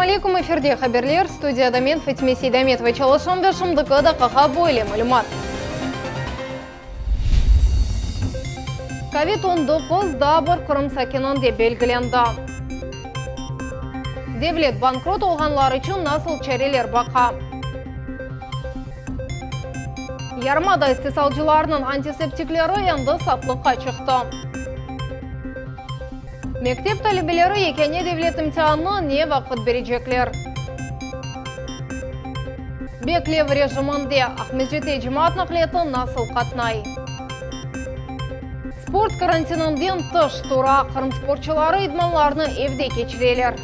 Aleykum, efirde haberler, studiyada men Fatime Seydametova çalışam ve şimdiki daqiqa böyle malümat. Kovid 19 daa bir Qırım sakininde belgilendi. Devlet bankrot olğanlar içün nasıl çareler baqa? Yarımada istisalcılarınıñ antiseptikleri endi satlıqqa çıqtı. Mektep talebeleri yekâne devlet imtianını ne vaqıt berecekler? Beklev rejiminde Aqmescitte cemaat naqliyatı nasıl qatnay? Sport karantininden tış tura, Qırım sportçuları idmanlarını evde keçireler.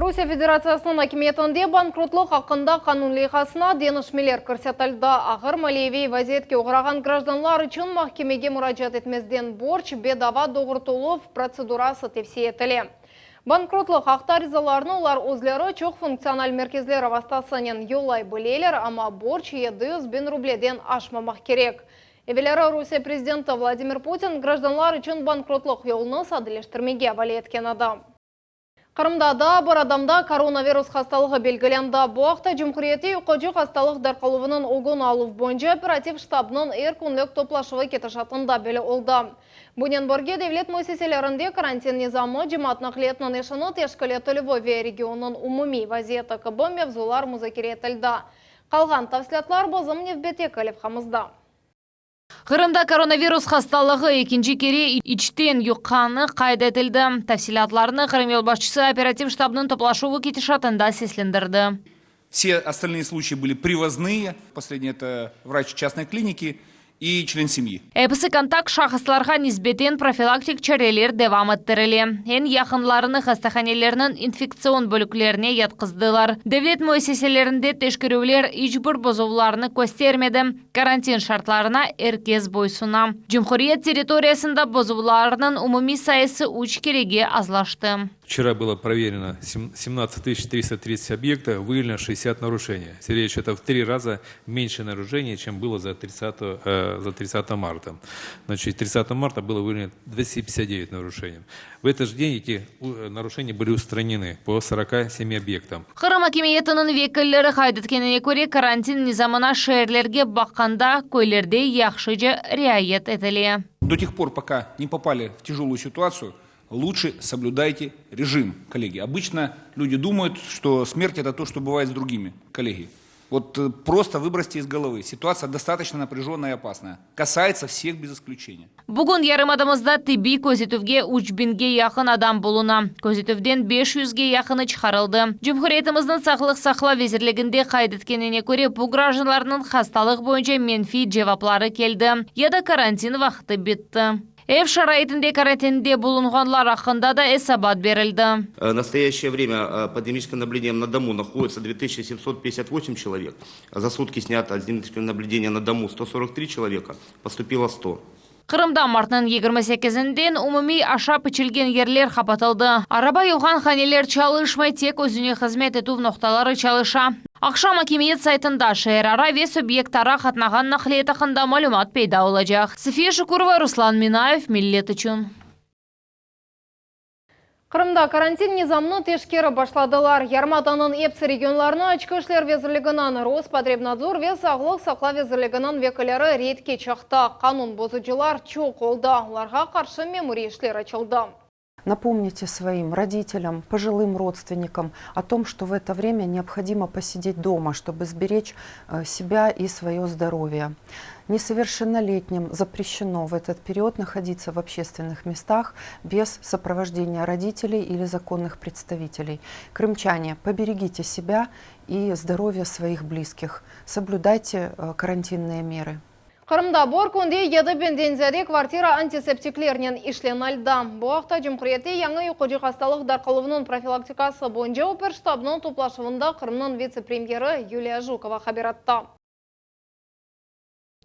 Rusiye Federatsiyasınıñ akimiyetinde bankrotlıq aqqında qanun leyhasına deñişmeler kirsetildi. Ağır maliyeviy vaziyetke oğrağan grajdanlar içün mahkemege muracaat etmezden borc bedava doğurtıluv protsedurası tevsiye etile. Bankrotlıq aqta arizalarnı olar özleri çoq funktsional merkezleri vastasınen yollay bileler, amma borc 700 biñ rubleden aşmamaq kerek. Evelâra Rusiye prezidenti Vladimir Putin grajdanlar içün bankrotlıq yolunı sadeleştirmege avale etken edi. Qırımda daa bir adamda koronavirus hastalığı belgilendi. Bu aqta cumhuriyette yuqacı hastalıq darqaluvınıñ ögüni aluv boyunca operativ ştabnıñ er künlük toplaşuvı ketişatında belli oldı. Bunen birge, devlet müessiselerinde karantin nizamı, cemaat naqliyatınıñ işini teşkil etilüvi ve regionnıñ umumiy vaziyeti kibi mevzular muzakere etildi. Qalğan tafsilâtlar bizim nevbetteki levhamızda. Qırımda koronavirus hastalığı ekinci kere içten yuqqanı qayd etildi. Tafsilâtlarnı Qırım yolbaşçısı operativ ştabnıñ toplaşuvı ketişatında seslendirdi. Все остальные случаи были привозные, последний это врач частной клиники и член семьи. Episi kontakt şahıslarğa nisbeten profilaktik çareler devam ettirile. Eñ yaqınlarını hastahanelerniñ infektsion bölüklerine yatqızdılar. Devlet müessiselerinde teşkerüvler iç bir bozuvlarnı köstermedi. Karantin şartlarına er kes boysuna. Cumhuriyet territoriyasında bozuvlarnıñ umumiy sayısı üç kerege azlaştı. Vчера было проверено 17 330 объектов, выявлено 60 нарушений. Речь это в три раза меньше нарушений, чем было за 30, за 30 марта. Значит, 30 марта было выявлено 259 нарушений. В этот же день эти нарушения были устранены по 47 объектам. Qırım akimiyetiniñ vekilleri qayd etkenine köre, karantin nizamına şeerlerge baqqanda, köylerde yahşıca riayet etile. До тех пор, пока не попали в тяжелую ситуацию, лучше соблюдайте режим, коллеги. Обычно люди думают, что смерть это то, что бывает с другими, коллеги. Вот э, просто выбросьте из головы. Ситуация достаточно напряженная и опасная. Касается всех без исключения. Bugün yarımadamızda tibbiy közetüvge üç biñge yaqın adam buluna. Közetüvden 500ge yaqını çıqarıldı. Cumhuriyetimizniñ Sağlıq saqlav vezirliginde qayd etkenine köre, bu grajdanlarnıñ hastalıq boyunca menfiy cevapları keldi ya da karantin vaqtı bitti. Ev şaraitinde karantinde bulunğanlar aqqında da esabat berildi. В настоящее время под динамическим наблюдением на дому находится 2758 человек. За сутки снято с динамического наблюдения на дому 143 человека, поступило 100. Qırımda martnıñ 28-inden umumiy aşap içilgen yerler qapatıldı. Araba yuvğan haneler çalışmay, tek özüne hızmet etüv noqtaları çalışa. Aqşam akimiyet saytında şeerara ve subyektara qatnağan naqliyat aqqında malümat peyda olacaq. Safiye Şukurova, Ruslan Minayev, Millet içün. Qırımda karantin nizamını teşkerip başladılar. Yarımadanıñ episi regionlarına İçki işler vezirliginiñ, Rospotrebnadzor ve Sağlıq saqlav vezirliginiñ vekilleri reydke çıqtı. Qanun bozucılar çoq oldı, olarğa qarşı memuriy işler açıldı. Напомните своим родителям, пожилым родственникам о том, что в это время необходимо посидеть дома, чтобы сберечь э, себя и свое здоровье. Несовершеннолетним запрещено в этот период находиться в общественных местах без сопровождения родителей или законных представителей. Крымчане, поберегите себя и здоровье своих близких. Соблюдайте э, карантинные меры. Qırımda bir künde 7000-den ziyade kvartira antiseptiklernen işlenildi. Bu aqta Cumhuriyette yañı yuqucı hastalıq darqaluvınıñ profilaktikası boyunca operştabnıñ toplaşuvında Qırımnıñ vitse-premyeri Yuliya Jukova haber etti.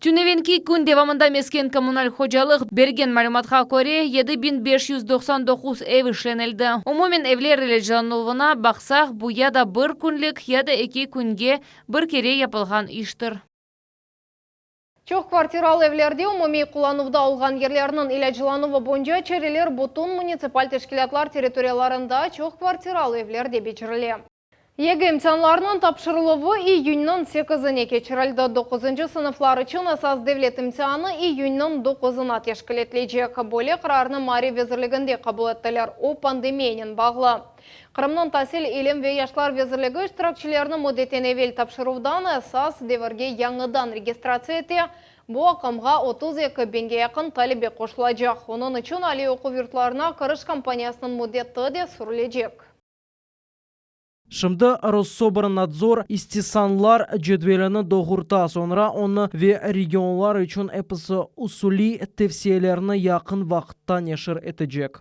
Tünevinki kün devamında mesken kommunal hocalıq bergen malümatqa köre 7599 ev işlenildi. Umumen evler ilâclanuvına baqsaq, bu ya da bir künlik, ya da eki künge bir kere yapılğan iştir. Çoq kvartiralı evlerde umumiy qullanuvda olğan yerlerniñ ilâclanuvı boyunca çareler bütün munitsipal teşkilâtlar territoriyalarında çoq kvartiralı evlerde becerile. YEGE imtianlarınıñ tapşırıluvı iyünniñ sekizine keçirildi. Doquzıncı sınıflar içün esas devlet imtianı iyünniñ doquzına teşkil etilecek. Böyle qararnı Maarif vezirliginde qabul ettiler. O, pandemiyanen bağlı. Qırımnıñ Tasil, ilim ve yaşlar vezirligi iştirakçilerni müddetten evel tapşıruvdan esas devirge yañıdan registratsiya ete. Bu aqımğa 32 biñge yaqın talebe qoşulacaq. Onıñ içün aliy oquv yurtlarına kiriş kampaniyasınıñ müddeti de sürülecek. Şimdi Rosobrnadzor istisanlar cedvelini doğurta, soñra onı ve regionlar içün episi usuliy tevsiyelerni yaqın vaqıtta neşir etecek.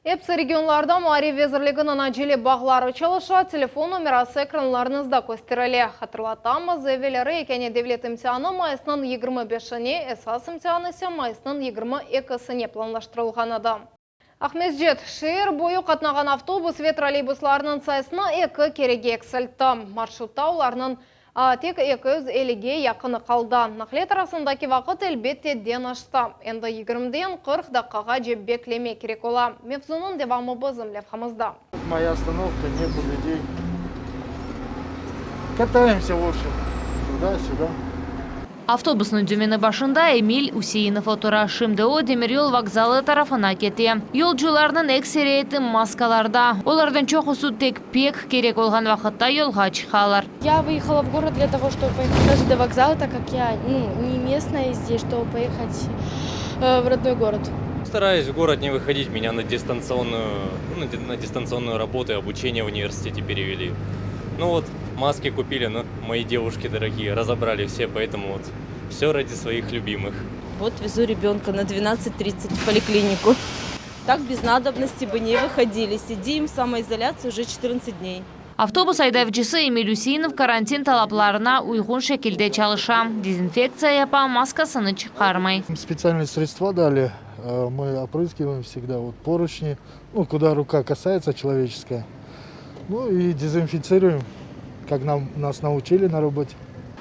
Episi regionlarda Maarif vezirliginiñ acele bağları çalışa, telefon nomerası ekranlarıñızda kösterile. Hatırlatamız, evelleri yekâne devlet imtianı mayısnıñ 25-ine, esas imtian ise mayısnıñ 22-sine planlaştırılğan edi. Aqmescit, şeer boyu qatnağan avtobus ve trolleybuslarnıñ sayısını eki kerege eksiltti. Marşrutta olarnıñ tek 250-ge yaqını qaldı. Naqliyat arasındaki vaqıt, elbette, deñişti. Endi yigirmiden 40 daqqağace beklemek kerek ola. Mevzunıñ devamı bizim levhamızda. Моя остановка, нету людей. Катаемся, в общем, туда-сюда. Avtobusnıñ dümeni başında Emil Üseinov otura. Şimdi o, demiryol vokzalı tarafına kete. Yolcularnıñ ekseriyeti maskalarda. Olardan çoqusı tek pek kerek olğan vaqıtta yolğa çıqalar. Я выехала в город для того, чтобы поехать даже до вокзала, так как я, ну, не местная здесь, чтобы поехать в родной город. Стараюсь в город не выходить, меня на дистанционную, ну, на дистанционную работу и обучение в университете перевели. Ну вот, маски купили, но мои девушки дорогие разобрали все, поэтому вот все ради своих любимых. Вот везу ребенка на 12.30 в поликлинику. Так без надобности бы не выходили. Сидим в самоизоляции уже 14 дней. Avtobus aydavcısı Emil Üseinov karantin talaplarına uyğun şekilde çalışa. Dezinfektsiya yapa, maskasını çıqarmay. Специальные средства дали, мы опрыскиваем всегда вот поручни, ну, куда рука касается человеческая. Ну и дезинфицируем, как нам, нас научили на работе.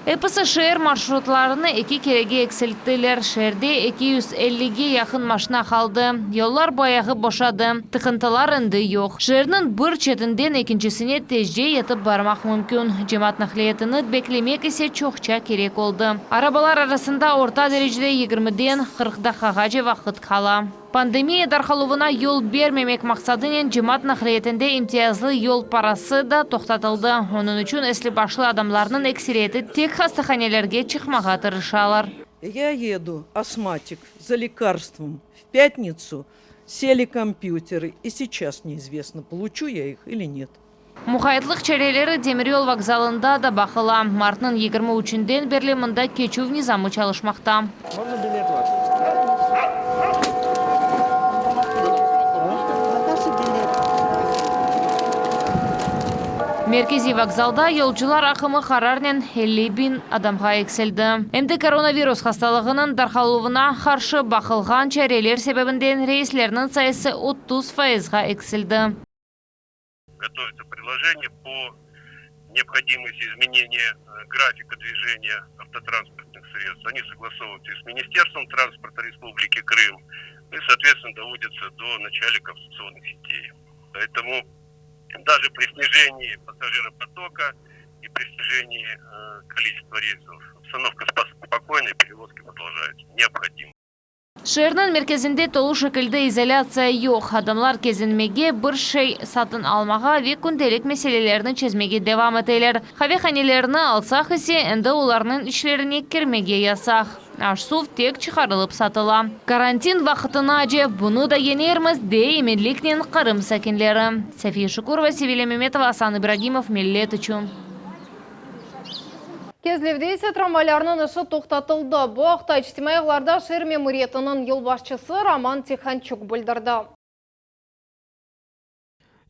Episi şeer marşrutlarını eki kerege eksilttiler. Şeerde 250-ge yaqın maşina qaldı. Yollar bayağı boşadı. Tıqıntılar endi yoq. Şeerniñ bir çetinden ekincisine tezce yetip barmaq mümkün. Cemaat naqliyatını beklemek ise çoqça kerek oldı. Arabalar arasında orta derecede 20-den 40 daqqağace vaqıt qala. Pandemiya darqaluvına yol bermemek maqsadınen cemaat naqliyatında imtiyazlı yol parası da toqtatıldı. Onıñ içün esli başlı adamlarnıñ ekseriyeti tek hastahanelerge çıqmağa tırışalar. Я еду, астматик, за лекарством в пятницу, сели компьютеры, и сейчас неизвестно, получу я их или нет. Muqaytlıq çareleri demiryol vokzalında da baqıla. Martnıñ 23-inden berli mında keçüv nizamı çalışmaqta. Можно билет ваш? Наташа билет. Merkeziy vokzalda yolcular aqımı qararnen 50 biñ adamğa eksildi. Em de koronavirus hastalığınıñ darqaluvına qarşı baqılğan çareler sebebinden reyslerniñ sayısı 30 fayızğa eksildi. Готовится предложение по необходимости изменения графика движения автотранспортных средств. Они согласовываются и с Министерством транспорта Республики Крым и, соответственно, доводятся до начальников станционных сетей. Поэтому даже при снижении пассажиропотока и при снижении количества рейсов обстановка спокойная, перевозки продолжаются. Необходимо. Şeerniñ merkezinde tolu şekilde izolâtsiya yoq. Adamlar kezinmege, bir şey satın almağa ve kündelik meselelerni çezmege devam eteler. Qavehanelerni alsaq ise, endi olarnıñ içlerine kirmege yasaq. Aş-suv tek çıqarılıp satıla. Karantin vaqtınace bunı da yeñermiz, dey eminliknen Qırım sakinleri. Safiye Şukurova, Sevilya Memetova, Asan İbragimov, Millet içün. Kezlevde ise tramvaylarnıñ işi toqtatıldı. Bu aqta içtimaiy ağlarda şeer memuriyetiniñ yolbaşçısı Roman Tihançuk bildirdi.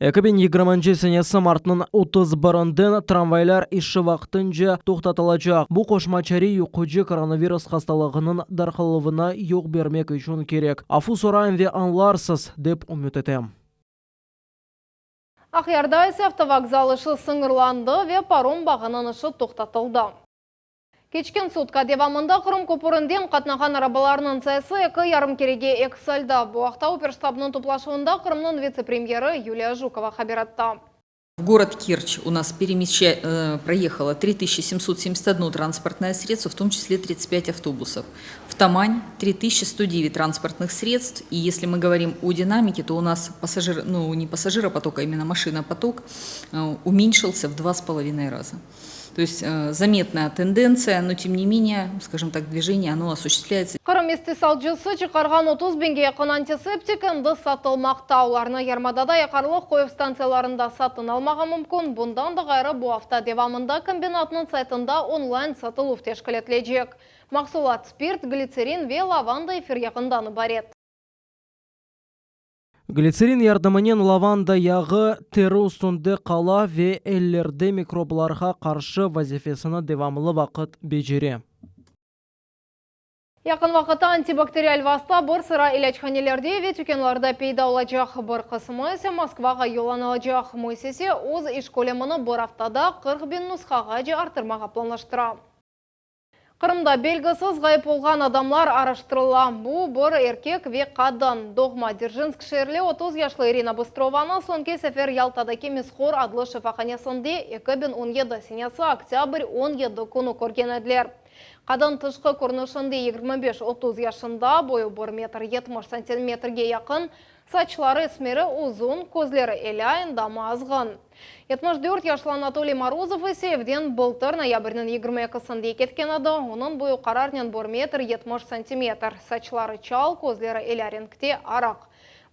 2020 senesi martnıñ 31-inden tramvaylar işi vaqtınca toqtatılacaq. Bu qoşma çare yuqucı koronavirus hastalığınıñ darqaluvına yol bermek içün kerek. Afu sorayım ve añlarsız, dep ümüt etem. Aqyarda ise avtovokzal işi sıñırlandı ve parom bağınıñ işi toqtatıldı. Keçken sutka devamında Qırım köpürinden qatnağan arabalarnıñ sayısı eki yarım kerege eksildi. Bu aqta Operştabnıñ toplaşuvında Qırımnıñ vitse-premyeri Yuliya Jukova haber etti. В город Керчь у нас перемеща, проехало 3771 транспортное средство, в том числе 35 автобусов. В Тамань 3109 транспортных средств. И если мы говорим о динамике, то у нас пассажир, ну, не пассажиропоток, а именно машинопоток уменьшился в 2,5 раза. То есть заметная тенденция, но тем не менее, скажем так, движение оно осуществляется. Qırım istisalcısı çıqarğan 30 biñge yaqın antiseptik endi satılmaqta. Olarnı yarımadada yaqarlıq qoyuv stantsiyalarında satın almağa mümkün. Bundan da ğayrı, bu afta devamında kombinatnıñ saytında onlayn satıluv teşkil etilecek. Mahsulat spirt, glitserin ve lavanda efir yağından ibaret. Glitserin yardımınen lavanda yağı teri üstünde qala ve ellerde mikroblarğa qarşı vazifesini devamlı vaqıt becere. Yaqın vaqıtta antibakterial vasta bir sıra ilâchanelerde ve tükânlarda peyda olacaq, bir qısmı ise Moskvağa yollanılacaq. Müessise öz iş kölemini bir aftada 40 biñ nushağace arttırmağa planlaştıra. Qırımda belgisiz ğayıp olğan adamlar araştırıla. Bu, bir erkek ve qadın. Doğma Dzerjinsk şeerli 30 yaşlı İrina Bıstrovanı soñki sefer Yaltadaki Mishor adlı şifahanesinde 2017 senesi oktâbr 17 künü körgen ediler. Qadın tışqı körünişinde 25-30 yaşında, boyu bir metr 70 santimetrge yaqın, Saçları esmeri, uzun, közleri elâ, endamı azğın. 74 yaşlı Anatoliy Morozov ise evden bıltır noyabrniñ 22-sinde ketken edi. Onıñ boyu qararnen bir metr 70 santimetr, saçları çal, közleri elâ renkte, arıq.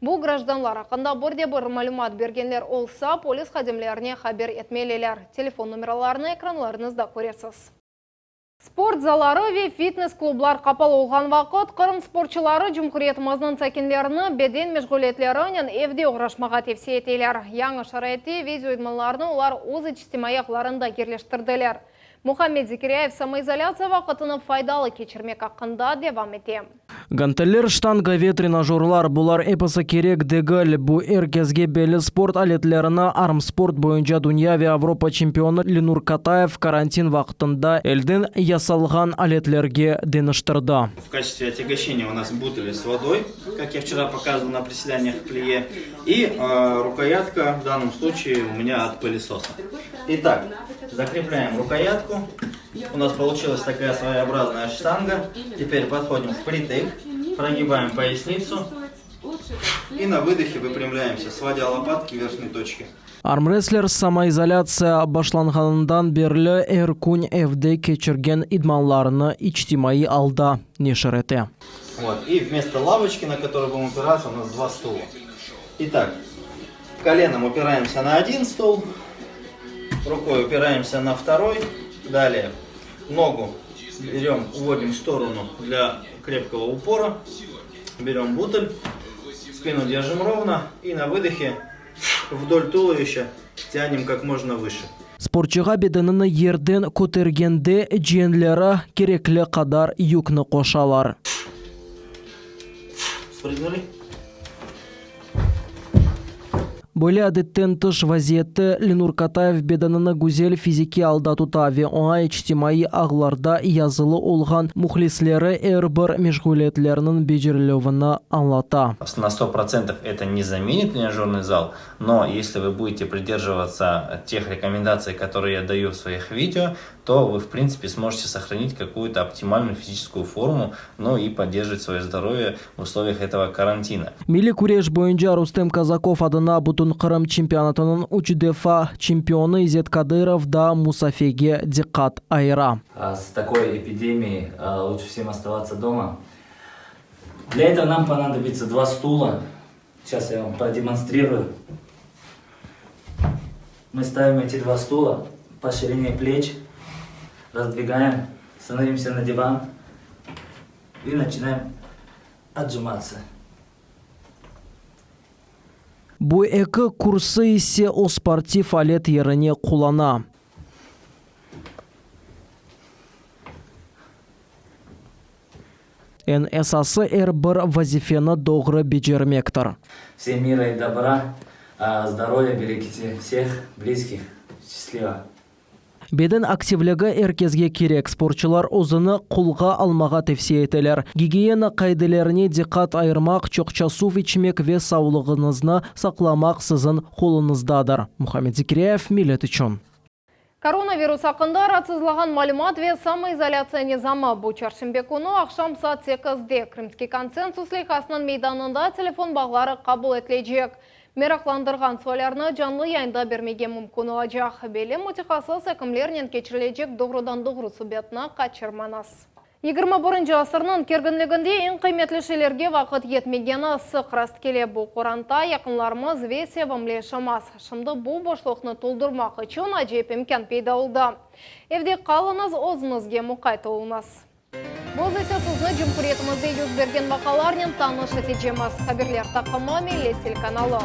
Bu grajdanlar aqqında bir de bir malümat bergenler olsa, polis hadimlerine haber etmeliler. Telefon nomeralarını ekranlarıñızda köresiz. Sport zalları ve fitnes-klublar qapalı olğan vaqıt, Qırım sportçıları cumhuriyetimizniñ sakinlerini beden meşğuliyetlerinen evde oğraşmağa tevsiye eteler. Yañı şaraitte video idmanlarını olar öz içtimaiy ağlarında yerleştirdiler. Muhammed Zekiryayev samoizolâtsiya vaqıtını faydalı keçirmek aqqında devam ete. Ganteller, ştanga ve trenajörlar, bular episi kerek degil. Bu er kesge belli sport aletlerini armsport boyunca dünya ve Avropa çempionı Lenur Katayev karantin vaqtında elden yasalğan aletlerge deñiştirdi. В качестве отягощения у нас бутыли с водой, как я вчера показывал на приседаниях плие, и рукоятка, в данном случае у меня от пылесоса. Итак, закрепляем рукоятку. У нас получилась такая своеобразная штанга. Теперь подходим впритык, прогибаем поясницу и на выдохе выпрямляемся, сводя лопатки в верхней точке. Armresler samoizolâtsiya başlanğanından berli er kün evde keçirgen idmanlarını içtimaiy alda neşir ete. Вот, и вместо лавочки, на которую будем упираться, у нас два стула. Итак, коленом упираемся на один стул, рукой упираемся на второй. Далее ногу берем, уводим в сторону для крепкого упора. Берем бутыль, спину держим ровно и на выдохе вдоль туловища тянем как можно выше. Sportçığa bedenini yerden kötergende ciyenleri kerekli qadar yükni qoşalar. Springuli. Böyle adetten tış vaziyette Lenur Katayev bedenini güzel fizikiy alda tuta ve oña içtimaiy ağlarda yazılı olğan mühlisleri er bir meşğuliyetlerniñ becerilüvini añlata. На сто процентов это не заменит тренажерный зал, но если вы будете придерживаться тех рекомендаций, которые я даю в своих видео, то вы, в принципе, сможете сохранить какую-то оптимальную физическую форму, ну и поддерживать свое здоровье в условиях этого карантина. Milliy küreş boyunca Rustem Kazakov adına Bütünqırım çempionatınıñ üç defa çempionı İzet Kadırov da musafege diqqat ayıra. С такой эпидемией лучше всем оставаться дома. Для этого нам понадобится два стула. Сейчас я вам продемонстрирую. Мы ставим эти два стула по ширине плеч, раздвигаем, становимся на диван и начинаем отжиматься. Bu eki kürsü ise o sportiv alet yerine qullana. Eñ esası er bir vazifeni doğru becermektir. Всем мира и добра, здоровья, берегите всех близких. Счастливо! Beden aktivligi er kesge kerek, sportçılar özüni qolğa almağa tevsiye eteler. Gigiyena qaidelerine diqqat ayırmaq, çoqça suv içmek ve savlığıñıznı saqlamaq siziñ qoluñızdadır. Muhammed Zekiryayev, Millet içün. Koronavirus aqqında raatsızlağan malümat ve samoizolâtsiya nizamı bu çarşenbe künü aqşam saat sekizde Krımskiy konsensus leyhasınıñ meydanında telefon bağları qabul etilecek. Meraqlandırğan suallerni canlı yayında bermege mümkün olacaq. Belli mütehassıs ekimlernen keçirilecek doğrudan-doğru subetni qaçırmañız. 21-nci asırnıñ kerginliginde eñ qıymetli şeylerge vaqıt yetmegeni sıq rastkele. Bu, qoranta, yaqınlarımız ve sevimli eşimiz. Şimdi bu boşluqnı toldurmaq içün acayip imkân peyda oldı. Evde qalıñız, özüñizge muqayt oluñız. Biz ise sizni cumhuriyetimizde yüz bergen vaqalarnen tanış etecemiz. Haberler taqımı, Millet telekanalı.